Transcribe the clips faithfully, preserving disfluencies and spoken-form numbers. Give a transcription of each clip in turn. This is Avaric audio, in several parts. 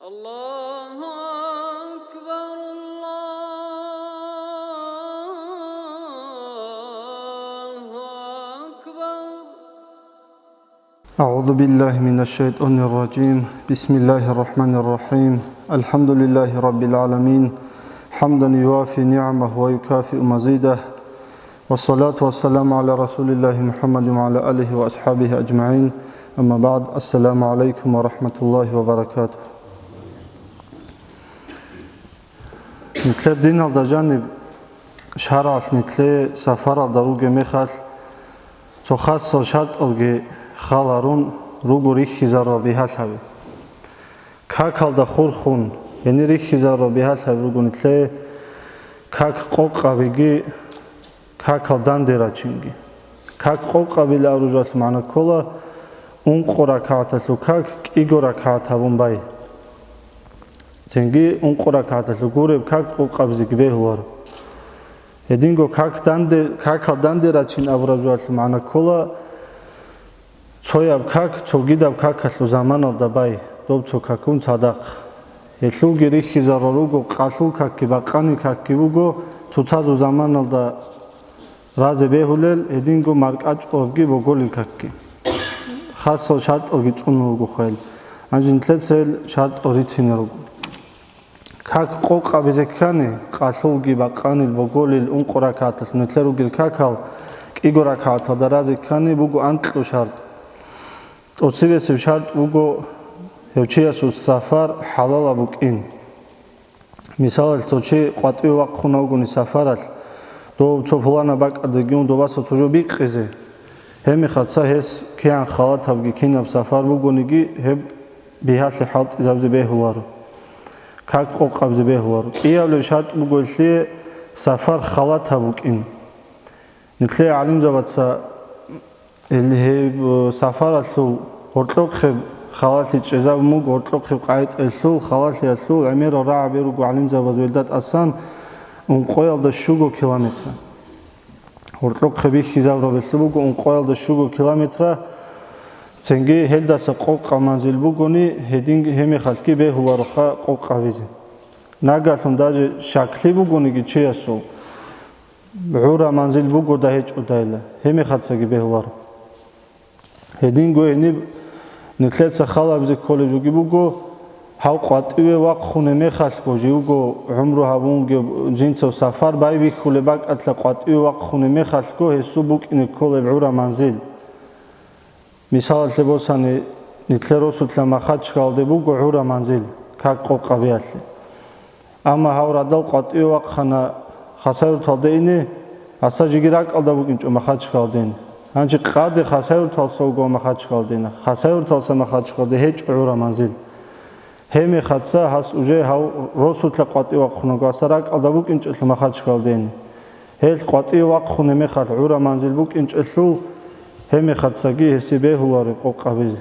الله أكبر، الله أكبر. أعوذ بالله من الشيطان الرجيم. بسم الله الرحمن الرحيم. الحمد لله رب العالمين. حمدا يوافي نعمه ويكافئ مزيده. والصلاة والسلام على رسول الله محمد وعلى آله وأصحابه أجمعين. أما بعد. السلام عليكم ورحمة الله وبركاته. Нилъер диналда жаниб шаргӀалъ нилъее сафаралда ругеб мехалъ, цо хасал шартӀалги хал гьарун руго рихьизарурал бигьалъаби. Какалда хурхун, гьенир рихьизарурал бигьалъаби руго нилъее как къокъабиги, какал данде рачинги. Как къокъабилеб абураб жоялъул магӀна ккола, ункъо ракагӀаталъул как кӀиго ракагӀат гьабун бай. Цинги ункъо ракагӀаталъул гуреб как къокъабизеги бегьуларо. Гьединго как данде, какал данде рачин абураб жоялъул магӀна ккола, цояб как цогидаб какалъул заманалда бай, доб цо какун цадахъ. Гьелъулги рихьизарурал руго, къалъул какги бакъанил какги буго, цоцазул заманалда разе бегьулел, гьединго маркӀачӀулабги боголил какги. Хасал шартӀалги цӀунун руго хвел. Гьанже нилъеца гьел шартӀал рицинел руго. Как къокъабизе ккани, къалъулги бакъанил боголил ункъо ракагӀаталъ нилъер ругел какал кӀиго ракагӀаталда разе ккани буго анкьго шартӀ. ТӀоцебесеб шартӀ буго гьев чиясул сафар хӀалалаб букӀин. Мисалалъ, цо чи къватӀиве вахъун вугони сафаралъ, дов цо пуланаб бакӀалдаги ун добаса цо жо бикъизе. Гьебмехалъ гьес кигӀан халатабги кинаб сафар бугониги, гьеб бигьалъи хӀалтӀизабизе бегьуларо, как къокъабизе бегьуларо. КӀиябилеб шартӀ буго гьелъие сафар халатаб букӀин. Нилъее гӀалимзабаца гьел гьеб, э, сафаралъул гьоркьохъеб халалъи чӀезабун буго, гьоркьохъеб къагӀидалъул халалъиялъул гӀемерал рагӀаби руго гӀалимзабаз гьелда тӀасан ункъоялда щуго километр. Гьоркьохъеб бихьизабураб гьелъул буго ункъоялда щуго километр, цинги гьелдаса къокъаб манзил бугони, гьедин гьебмехалъги бегьулароха къокъабизе. Нагагьлъун даже щаклъи бугониги чиясул, гӀура манзил бугода гьечӀодайила, гьебмехалъги бегьуларо. Гьединго гьениб нилъеца халабизе кколеб жоги буго, гьав къватӀиве вахъунеб мехалъго, живго гӀумру гьабунги жинцав сафар байбихьулеб бакӀалъа къватӀиве вахъунеб мехалъго гьесул букӀине кколеб гӀура манзил. Мисалалъе босани, нилъер росулъа Махачкалде буго гӀура манзил, как къокъабиялъе. Амма гьав радал къватӀиве вахъана Хасавюрталде ине, гьасда жеги ракӀалда букӀинчӀо Махачкалде ине. Гьанже къаде Хасавюрталса вуго Махачкалде ине, Хасавюрталса Махачкалде гьечӀо гӀура манзил. Гьебмехалъ гьас уже гьав росулъа къватӀиве вахъунаго, гьасда ракӀалда букӀинчӀелъул Махачкалде ине. Гьел къватӀиве вахъунеб мехалъ гӀура манзил букӀинчӀелъул, гьебмехалъги гьесие бегьуларо къокъабизе.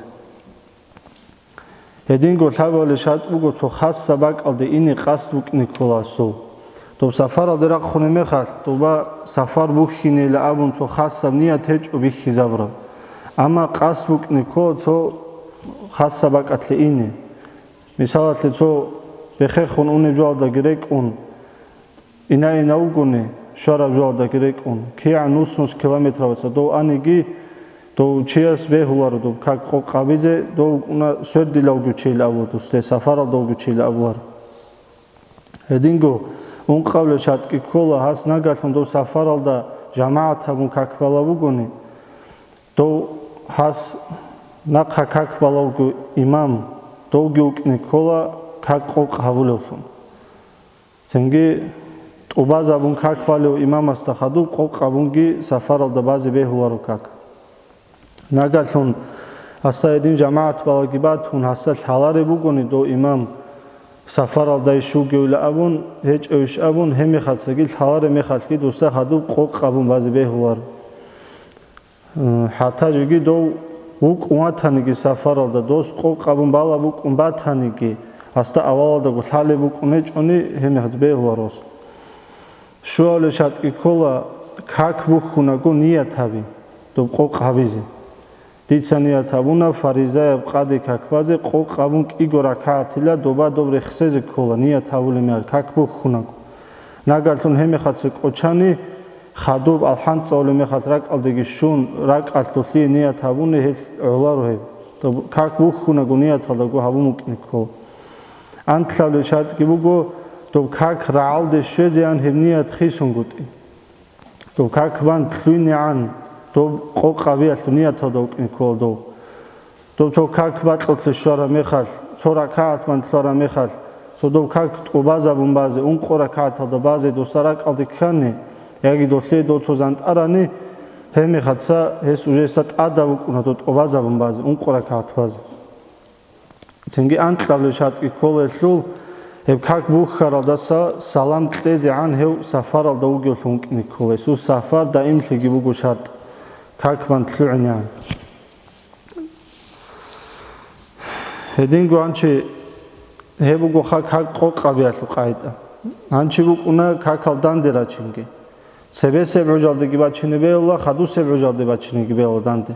Гьединго лъабабилеб шартӀ буго цо хасаб бакӀалде ине къасд букӀине ккола гьесул. Доб сафаралде рахъунеб мехалъ, доба сафар бухьинейилан абун цо хасаб ният гьечӀо бихьизабураб. Амма къасд букӀине ккола цо хасаб бакӀалъе ине. Мисалалъе, цо бехерхун унеб жоялдаги рекӀун, ина-ина вугони, щвараб жоялдаги рекӀун, кигӀан нус-нус километрабаца дов аниги, дов чияс бегьуларо доб как къокъабизе, дов вукӀуна свердилавги чейил абула дусде, сафаралдавги чейил абуларо. Гьединго ункъабилеб шартӀги ккола, гьас нагагьлъун дов сафаралда жамагӀат гьабун как балеб бугони, дов гьас нахъа как балевго имам, довги вукӀине ккола как къокъ гьабулевлъун. Цинги тӀубазабун как балев имамасда хадуб къокъ гьабунги сафаралда базе бегьуларо как. Нагагьлъун гьасда гьедин жамагӀат балебги батун, гьасда лъалареб бугони дов имам, сафаралдай щугевила абун, гьечӀевищ абун, гьебмехалъги лъалареб мехалъги дусда хадуб къокъ гьабун базе бегьуларо. Э, хӀатта жеги дов вукӀун ватаниги сафаралда, дос къокъ гьабун балеб букӀун батаниги, гьасда авалалдаго лъалеб букӀун гьечӀони, гьебмехалъ бегьуларо. Щуабилеб шартӀги ккола, как бухьунаго ният гьаби, доб къокъ гьабизе. Дица ният гьабуна фаризаяб къаде как базе къокъ абун кӀиго ракагӀатила доба доб рехсезе ккола, ният гьабулеб мехалъ как бухьунаго. Нагагьлъун гьеб мехалъ кӀочани, хадуб алхӀам цӀалулеб мехалъ ракӀалдеги щун, ракӀалъ долъие ният гьабуни гьелъ гӀоларо гьеб. Доб как бухьунаго нияталдаго гьабун букӀине ккола. Анлъабилеб шартӀги буго, доб как рагӀалде щвезегӀан гьеб ният хисунгутӀи. Доб как бан лъугӀинегӀан, доб къокъ абиялъул нияталда вукӀине ккола дов. Доб цо как бакьулъе щвараб мехалъ, цо ракагӀат бан лъугьараб мехалъ, цо доб как тӀубазабун базе, ункъо ракагӀаталда базе дос ракӀалде ккани, яги долъие дов цо зантӀарани, гьеб мехалъ гьес уже гьесда тӀадаб букӀуна доб тӀубазабун базе, ункъо ракагӀат базе. Цинги анкьабилеб шартӀги ккола гьелъул, гьеб как бухьаралдаса салам кьезегӀан гьев сафаралда вугевлъун вукӀине ккола. Гьесул сафар даимлъиги буго шартӀ, как бан лъугӀинегӀан. Гьединго гьанчи гьеб буго ха-, как къокъ абиялъул къагӀида. Гьанчи букӀуна какал данде рачинги. Цебесеб гӀужалдеги бачине бегьула, хадусеб гӀужалде бачинеги бегьула данде.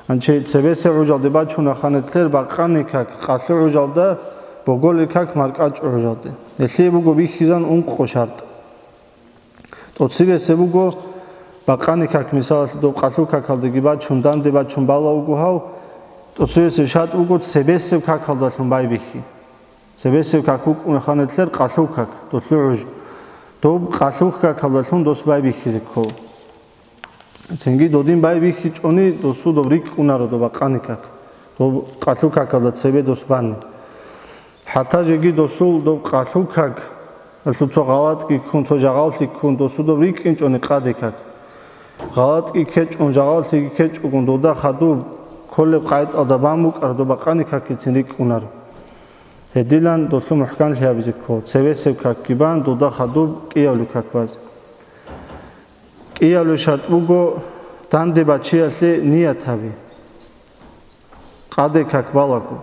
Анчи цебесеб гӀужалде бачуна ханетлъер бакъани как, къалъу гӀужалда боголи как маркӀачӀу гӀужалде. Гьелъие буго бихьизан ункъо шартӀ. ТӀоцебесеб буго бакъани как, мисалалъ, доб къалъу какалдеги бачун, данде бачун бала вуго гьав, тӀоцебесеб шартӀ буго цебесеб какалдалъун байбихьи. Цебесеб как букӀуна ханетлъер къалъу как, долъу гӀуж. Доб къалъу какалдалъун дос байбихьизе ккола. Цинги додин байбихьичӀони, досул доб рикӀкӀунаро доб бакъани как, доб къалъу какалда цебе дос бани. ХӀатта жеги досул доб къалъу как, гьелъул цо гъалатӀги ккун, цо жагъаллъи ккун, досул доб рикӀкӀинчӀони къаде как. ГъалатӀги ккечӀун, жагъаллъиги ккечӀогун, дода хадуб кколеб къагӀидалда бан букӀар доб бакъани какицин рикӀкӀунаро. Гьедилан долъу мухӀканлъи гьабизе ккол, цебесеб какги бан, дода хадуб кӀиявлъи как базе. КӀиявлъи шартӀ буго данде бачиялъе ният гьаби. Къаде как балаго,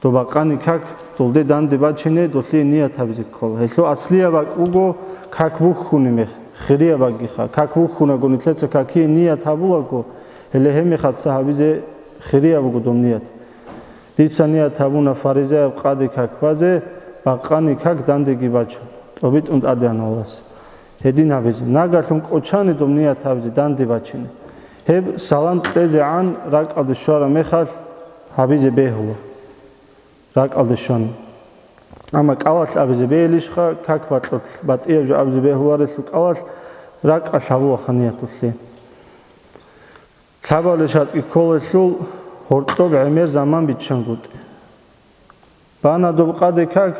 доб бакъани как долде данде бачине долъие ният гьабизе ккола. Гьелъул аслияб бакӀ буго как бухьуни мех, хирияб бакӀгиха. Как бухьунаго нилъеца какие ният гьабулаго, гьеле гьеб мехаца гьабизе хирияб буго доб ният. Дица ният гьабуна фаризаяб къаде как базе, бакъани как дандеги бачун, тӀобитӀун тӀадегӀан валас. Гьедин гьабизе, нагалъун кӀочани доб ният гьабизе данде бачине. Гьеб салам кьезегӀан ракӀалде щвараб мехалъ гьабизе бегьула. РакӀалде щвани. Амма кӀалалъ абизе бегьилищха, как бакьулъ батӀияб жо абизе бегьуларелъул кӀалалъ ракӀалъ гьабулаха ниятулъе. Лъабабилеб шартӀги кколелъул гьоркьоб гӀемер заман биччангутӀи. Бана доб къаде как,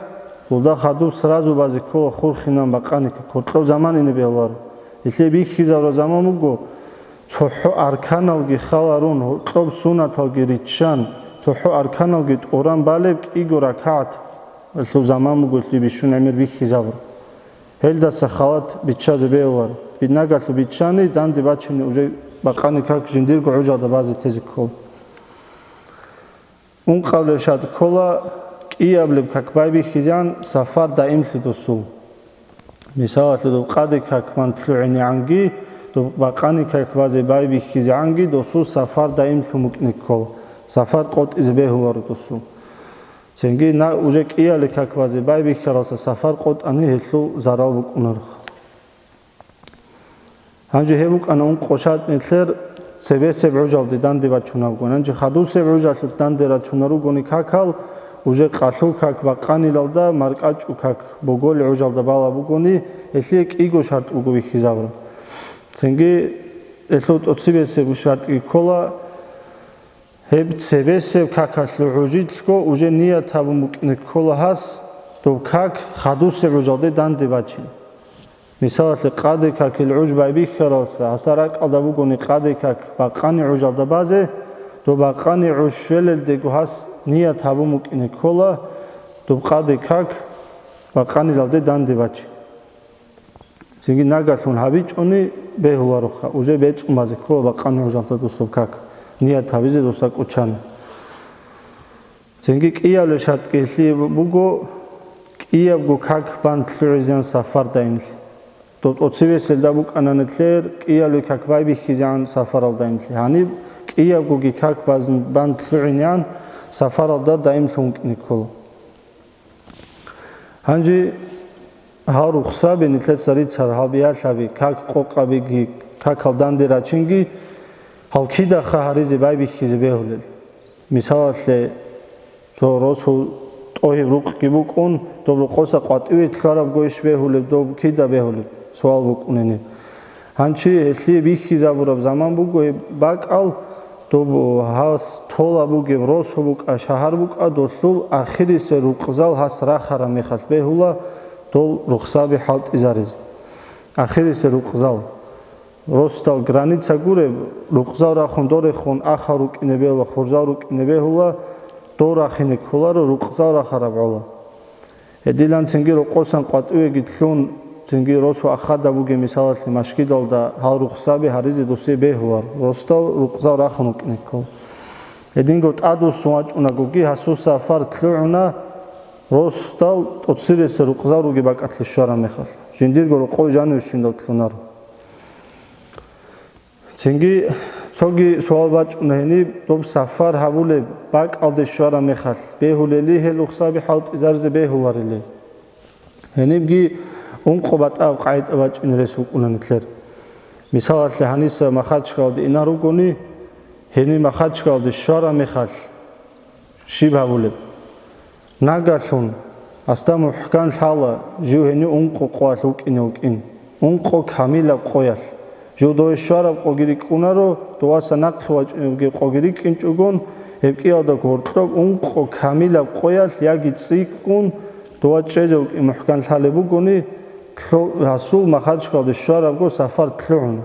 дулда хадуб сразу базе ккола хурхинан бакъани как, гьоркьоб заман ине бегьуларо. Гьелъие бихьизабураб заман буго, цохӀо арканалги халарун, гьоркьоб сунаталги риччан, цохӀо арканалги тӀуран балеб кӀиго ракагӀат, гьелъул заман буго гьелъие бищун гӀемер бихьизабураб. Гьелдаса халат биччазе бегьуларо. Бинагалъу биччани, данде бачани уже бакъани как жиндирго гӀужалда базе тезе ккола. Ункъабилеб шартӀ ккола кӀиабилеб как байбихьизегӀан сафар даимлъи досул. Мисалалъе, доб къаде как бан лъугӀинегӀанги, доб бакъани как базе байбихьизегӀанги досул сафар даимлъун букӀине ккола, сафар къотӀизе бегьуларо досул. Цинги на уже кӀиабилеб как базе байбихьаралса сафар къотӀани гьелъул зарал букӀунароха. Гьанже гьеб букӀана ункъо шартӀ нилъер цебесеб гӀужалде данде бачунабгун. Гьанже хадусеб гӀужалъулъ данде рачунаругони какал, уже къалъу как бакъанилалда, маркӀачӀу как боголи гӀужалда бала бугони, гьелъие кӀиго шартӀ буго бихьизабураб. Цинги гьелъул тӀоцебесеб шартӀги ккола, гьеб цебесеб какалъул гӀужилъго уже ният гьабун букӀине ккола гьас, доб как хадусеб гӀужалде данде бачин. Мисалалъе, къаде какил гӀуж байбихьаралса, гьасда ракӀалда бугони къаде как бакъани гӀужалда базе, доб бакъани гӀуж щвелелдего гьас ният гьабун букӀине ккола, доб къаде как бакъанилалде данде бачин. Цинги нагалъун гьабичӀони бегьулароха, уже бецӀун базе ккола бакъани гӀужалда досул как, ният гьабизе досда кӀочани. Цинги кӀияле шартӀги гьелъие буго, кӀиябго как бан лъугӀизеян сафар даимлъи. Доб тӀоцевеселда букӀана нилъер кӀияле как байбихьизеян сафарал даимлъи. Гьаниб кӀиябгоги как баз-, бан лъугӀинегӀан сафаралда даимлъун вукӀине ккола. Гьанже гьал рухсаби нилъеца рицар, гьал биялъаби, как къокъабиги, какал данде рачинги, гьал кидаха гьаризе байбихьизе бегьулел. Мисалалъе, цо росу тӀогьиб рукъги букӀун, доб рокъоса къватӀиве лъарабгойищ бегьулеб, доб кида бегьулеб? Суал букӀунани. Гьанчи гьелъие бихьизабураб заман буго гьеб бакӀал, доб гьас тола бугеб росу букӀа, шагьар букӀа, долъул ахирисел рукъзал гьас рахараб мехалъ бегьула дол рухсаби хӀалтӀизаризе. Ахирисел рукъзал. Росдал граница гуреб, рукъзал рахун дорехун ахал рукӀине бегьула, хурзал рукӀине бегьула, дор рахине кколаро рукъзал рахараб гӀола. Гьедилан цинги рокъосан къватӀивеги лъун, цинги росу ахада бугеб мисалалъе машгидалда гьал рухсаби гьаризе досие бегьулар, росдал рукъзал рахун рукӀине ккол. Гьединго тӀадвуссун вачӀунагоги гьасул сафар лъугӀуна, росдал тӀоцересел рукъзал ругеб бакӀалъе щвараб мехалъ, жиндирго рокъов жанивщиндал лъунаро. Цинги цоги суал бачӀуна гьениб, доб сафар гьабулеб бакӀалде щвараб мехалъ, бегьулели гьел рухсаби хӀалтӀизаризе бегьуларили. Гьенибги ункъо батӀаб къагӀида бачӀине рес букӀуна нилъер. Мисалалъе, гьаниса Махачкалде инар ругони, гьениб Махачкалде щвараб мехалъ, щиб гьабулеб? Нагагьлъун, гьасда мухӀкан лъала, жив гьенив ункъо къоялъ вукӀине вукӀин, ункъо камилаб къоялъ. Жив дове щвараб къоги рикӀкӀунаро, доваса нахъе вачӀунебги къоги рикӀкӀинчӀогон, гьеб кӀиялда гьоркьоб ункъо камилаб къоялъ яги цӀикӀкӀун дова чӀезе вукӀин мухӀкан лъалеб бугони, лъо-, гьасул Махачкалде щварабго сафар лъугӀуна.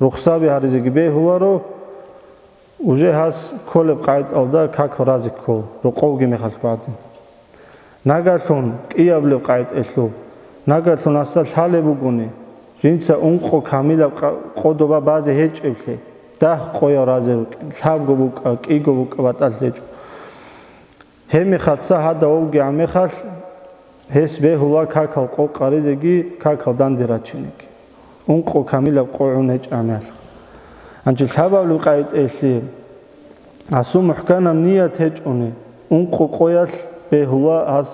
Рухсаби гьаризеги бегьуларо, Уже гьас кколеб къагӀидалда какал разе ккол, рокъовги мехалъго гӀадин. Нагагьлъун кӀиябилеб къагӀидалъул, нагагьлъун гьасда лъалеб бугони, жинца ункъо камилаб къа-, къо доба базе гьечӀеблъи, дагь къоял разе рукӀин, лъабго букӀа, кӀиго букӀа батӀалъ гьечӀо. Гьебмехалъ гьадав вугев мехалъ, гьес бегьула какал къо къаризеги, какал данде рачинеги. Ункъо камилаб къо гӀун гьечӀеб мехалъ. Гьанже лъабабилеб къагӀидалъе, гьасул мухӀканаб ният гьечӀони, ункъо къоялъ бегьула гьас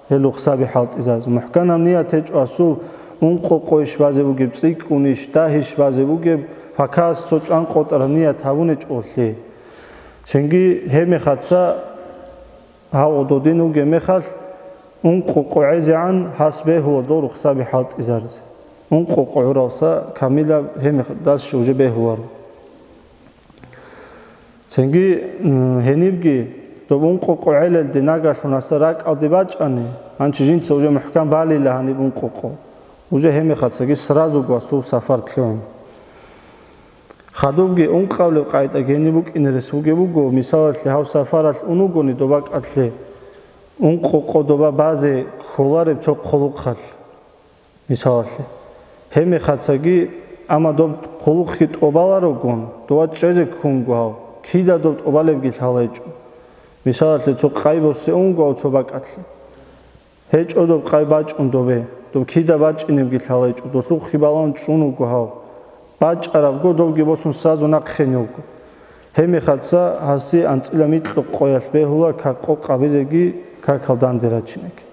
гьел рухсаби хӀалтӀизаризе. МухӀканаб ният гьечӀо гьасул ункъо къойищ базе бугеб, цӀикӀкӀунищ, дагьищ базе бугеб, пакас цо чӀван къотӀараб ният гьабун гьечӀолъи. Цинги гьебмехалъ гьав додин вугеб мехалъ, ункъо къо гӀезегӀан гьас бегьула дов рухсаби хӀалтӀизаризе. Ункъо къо гӀуралса камилаб гьебмехалъ дальше уже бегьуларо. Цинги, м, гьенибги доб ункъо къо гӀелалде нагагьлъун гьасда ракӀалде бачӀани, гьанчи жинца уже мухӀкан балила гьаниб ункъо къо. Уже гьебмехалъги сразуго гьасул сафар лъугӀун. Хадубги ункъабилеб къагӀида гьениб букӀине рес бугеб буго, мисалалъе, гьав сафаралъ ун вугони доб бакӀалъе, ункъо къо доба базе кколареб цо хъулухъалъ, мисалалъе. Гьебмехалъги, амма доб хъулухъги тӀобаларогун, дова чӀезе ккунго гьав, кида доб тӀобалебги лъалайчӀо. Мисалалъе, цо къай босе унго гьав цо бакӀалъе. ГьечӀо доб къай бачӀун добе, доб кида бачӀинебги лъалайчӀо, долъухъги балагьун чӀун вуго гьав. БачӀарабго добги босун сразу нахъе хеневго. Гьебмехалъ гьасие анцӀила микьго къоялъ бегьула как къо къабизеги, какал данде рачинеги.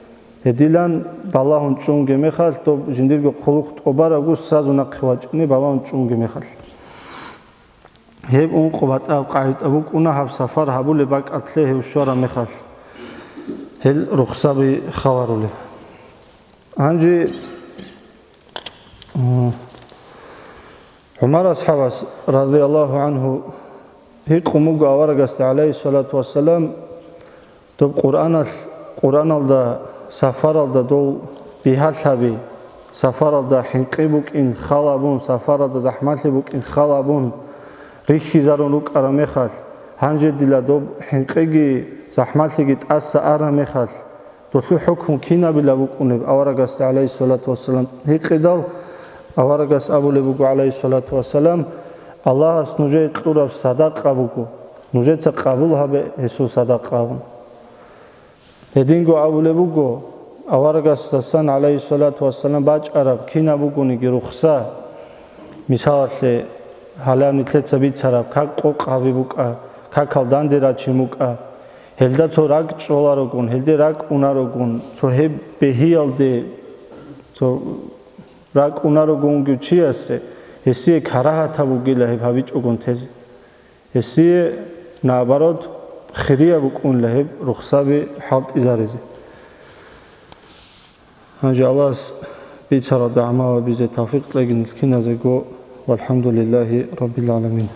Гьедилан балагьун чӀунге мехалъ, доб жиндирго хъулухъ тӀобарабго сразу нахъе вачӀине балагьун чӀунге мехалъ. Гьеб ункъо батӀаб къагӀида букӀуна гьаб сафар гьабулеб бакӀалъе гьев щвараб мехалъ, гьел рухсаби халарулеб. Гьанже, м, ГӀумар асхӀабас, радияллагьу гӀангьу, гьикъун буго аварагасда, гӀалайгьиссалату вассалам, Доб Къуръаналъ, Къуръаналда сафаралда дол бигьалъаби, сафаралда хӀинкъи букӀин хал абун, сафаралда захӀмалъи букӀин хал абун, рихьизарун рукӀараб мехалъ, гьанже дила доб хӀинкъиги захӀмалъиги тӀаса араб мехалъ, долъул хӀукму кинабила букӀунеб аварагасда, гӀалайгьиссалату вассалам, гьикъидал, аварагас абулеб буго, гӀалайгьиссалату вассалам, Аллагьас нужее кьураб садакъа буго, нужеца къабул гьабе гьесул садакъа абун. Гьединго абулеб буго, аварагасдасан, гӀалайгьиссалату вассалам, бачӀараб кинаб бугониги рухса, мисалалъе, Гьале нилъеца бицараб, как къокъ гьаби букӀа, какал данде рачи мукӀа, гьелда цо ракӀ чӀоларогун, гьелде ракӀ унарогун, цо гьеб бегьиялде цо ракӀ унарогун вугев чиясе, гьесие карагьатаб бугила гьеб гьабичӀогун тезе. Гьесие, наоборот, хирияб букӀунила гьеб рухсаби хӀалтӀизаризе. Гьанже Аллагьас бицаралда гӀамал гьабизе тавфикъ кьеги нилъ киназего. ВалхӀамдулиллагьи раббил гӀаламин.